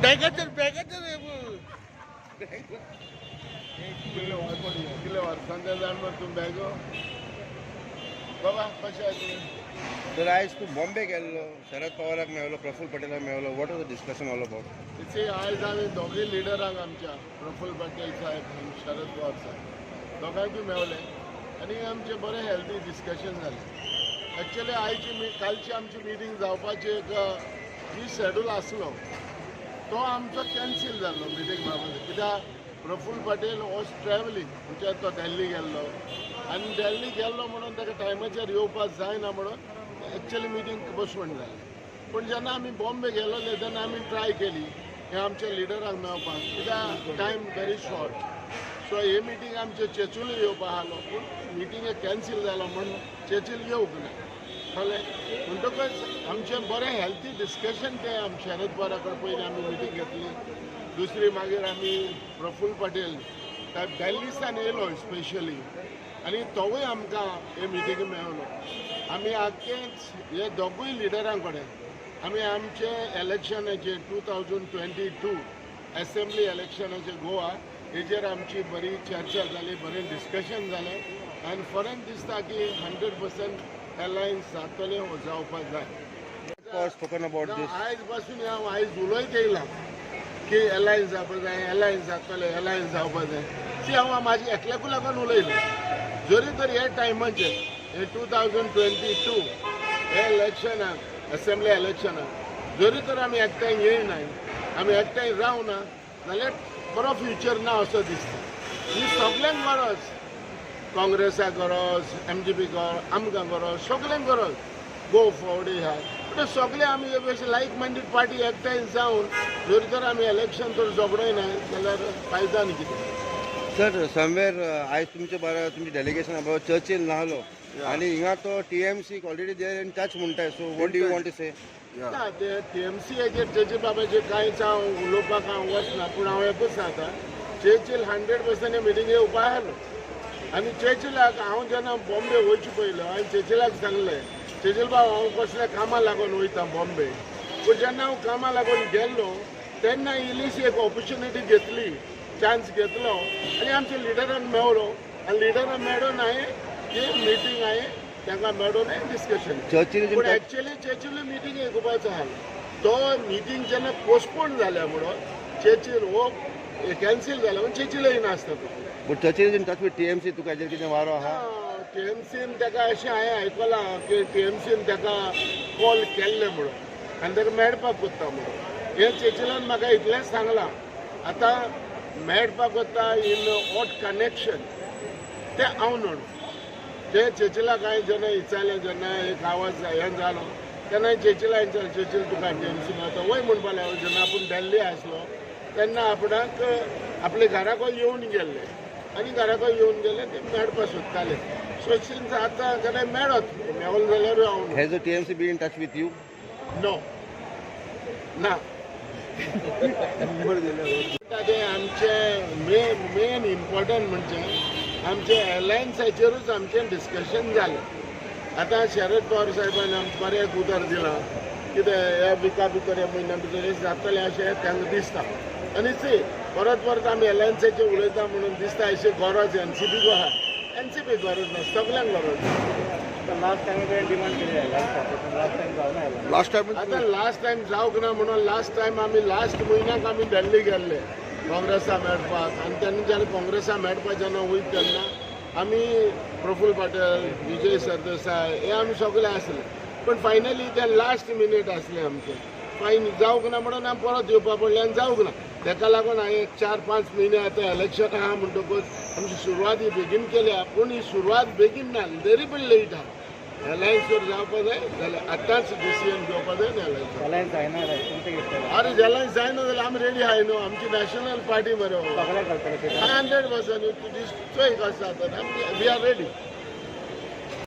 बॅगाचेर बॅगाचेर. कितले वर्सां जाण मरे तूं बॅगो बाबा, कशें आसा तुमी? तर आयज तूं बॉम्बे गेल्लो, शरद पवाराक मेळलो, प्रफुल्ल पटेलाक मेळलो. What was the discussion all about? See, आयज आमी दोगूय लिडरांक, आमच्या प्रफुल्ल पटेल साहेब आनी शरद पवार साहेब, दोगांयकूय मेवले आनी आमचें बरें हेल्दी डिस्कशन जालें. एक्चुअली आयची कालची आमची मिटींग जावपाची एक जी शेड्यूल आसलो तो आमचो कॅन्सील जाल्लो मिटींग बाबत, कित्याक प्रफुल्ल पटेल वॉज ट्रॅवलिंग. म्हणजे तो दिल्ली गेल्लो आनी दिल्ली गेल्लो म्हणून ताका टायमाचेर येवपाक जायना म्हणून एक्चुअली मिटींग पोस्टपोन जाली. पूण जेन्ना आमी बॉम्बे गेलोले तेन्ना आमी ट्राय केली हे आमच्या लिडरांक मेळपाक, कित्याक टायम व्हेरी शॉर्ट. सो हे मिटींग आमचे चेचूल येवपा आसलो, पूण मिटींग कॅन्सील जालो म्हणून चेचील येवंक ना, कळ्ळें? म्हणटकच आमचें बरें हेल्थी डिस्कशन तें आम शरद पवारा कडेन पयलीं आमी मिटींग घेतली, दुसरी मागीर आमी प्रफुल्ल पटेल साहेब दिल्लीसान येयलो स्पेशली आनी तोवूय आमकां हे मिटींगे मेळलो. आमी आख्खेच हे दोगूय लिडरां कडेन आमी आमचे इलेक्शनाचे, 2022 असेंब्ली इलेक्शनाचे गोवा, हेजेर आमची बरी चर्चा जाली, बरें डिस्कशन जालें आनी फरक दिसता की 100% अलायन्स जातलें वो जावपाक जाय. Pawar spoken about this? आयज पासून हांव आयज उलयत येयलां की अलायन्स जावपा जाय, अलायन्स जातलें, अलायन्स जावपा जाय. सी, हांव म्हाजी एकल्याकूय लागून उलयलें. जरी तर हे टायमाचेर हे 2022 हे इलेक्शनाक, असेंब्ली इलेक्शनाक जरी तर आमी एकठांय येयनाय, आमी एकठांय रावना जाल्यार बरो फ्युचर ना असो दिसता. ही सगल्यांक गरज, काँग्रेसाक गरज, एमजीपी गरज, आमकां गरज, सगल्यांक गरज. गो फॉरवर्ड ह्या पूण सगळे आमी अशे लायक मायंडेड पार्टी एकठांय जावन जर तर आमी इलेक्शन तर झगडयना जाल्यार फायदा न्ही कितें. सर, समवेर आयज तुमचे बरोबर, तुमचे डेलिगेशना बरोबर चर्चील नाहलो आनी हिंगा तो TMC already they are in touch म्हणटाय, so what do you want to say? ना, ते टीएमसीचेर चर्चील बाबाचेर कांयच हांव उलोवपाक हांव वचना, पूण हांव एकूच सांगता, चर्चील 100% हे मिटिंगे येवपा आसलो. आनी चर्चिलाक हांव जेन्ना बॉम्बे वयचे पयलो, हांवें चर्चिलाक सांगलें, चर्चिल बाब, हांव कसल्या कामा लागून वयता बॉम्बे. पूण जेन्ना हांव कामा लागून गेल्लो तेन्ना इल्लीशी एक ऑपॉर्च्युनिटी घेतली, चान्स घेतलो आनी आमच्या लिडरान मेवलो आनी लिडरान मेळून हांवें ती मिटींग, हांवें तांकां मेळून हांवें डिस्कशन. चर्चील पूण एक्चुअली चर्चिल मिटींग येवपाचो आहा. तो मिटींग जेन्ना पोस्टपोन जाल्या म्हणून चर्चिल हो कॅन्सील जाला म्हणून चर्चिल येयनासता तो. But Churchill in touch with TMC, तुका हेजेर कितें वारो आहा? टीएमसीन ताका, अशें हांवें आयकलां की टीएमसीन ताका कॉल केल्ले म्हणून आनी ताका मेळपाक कोत्ता म्हणून. हें चर्चिलान म्हाका इतलेंच सांगलां. आतां मेळपाक वता इन what connection तें हांव न्हू. ते चर्चिलाक हांवें जेन्ना विचारलें, जेन्ना एक आवाज हें जालो तेन्ना चर्चिला विचारलें, चर्चिल, तुका टीएमसी मेळटा वय? म्हणपाक लागलो, जेन्ना आपूण दिल्ली आसलो तेन्ना आपणाक आपल्या घराकय येवन गेल्ले आनी घराकय येवन गेले, ते मेळपाक सोदताले. सो सिन्स आतां जाल्यार मेळत, मेवलो जाल्यारूय हांव न्हू. Has the TMC be in touch with you? No, ना. ते आमचे मेन इम्पॉर्टंट म्हणजे आमचे एलायन्साचेरूच आमचें डिस्कशन जालें. आतां शरद पवार साहेबान आमकां बरें एक उतर दिलां, कितें ह्या विका भितर, ह्या म्हयन्या भितर हें जातलें अशें तांकां दिसता. आनी सी, परत परत आमी एलायन्साचेर उलयता म्हणून दिसता अशी गरज एनसीपीक आहा. एनसीपी गरज ना, सगल्यांक गरज. लास्ट टायम कडेन डिमांड केली लास्ट टायम जावना. Last time. आतां लास्ट टायम जावंक ना म्हणून लास्ट टायम आमी लास्ट म्हयन्याक आमी दिल्ली गेल्ले काँग्रेसा मेळपाक. आनी तेन्ना जेन्ना काँग्रेसा मेळपाक जेन्ना वयता तेन्ना आमी प्रफुल्ल पटेल, विजय सरदेसाय हे आमी सगळे आसले, पूण फायनली ते लास्ट मिनीट आसले आमचे, फायन जावंक ना म्हणून आमी परत येवपा पडलें आनी जावंक ना. तेका लागून हांवें 4-5 म्हयने आतां इलेक्शन आहा म्हणटकूच आमची सुरवात ही बेगीन केल्या, पूण ही सुरवात बेगीन ना, तरी पण लेट आहा. एलायन्स जर जावपा जाय जाल्यार आतांच डिसिजन घेवपा जाय न्ही एलायन्स. अलायन्स जायना रे, तुमचें कितें? अरे, एलायन्स जायना जाल्यार आमी रेडी आहाय न्हू, आमची नॅशनल पार्टी मरे. सगळें करतले. 100%. चोय कशें जाता, we are ready.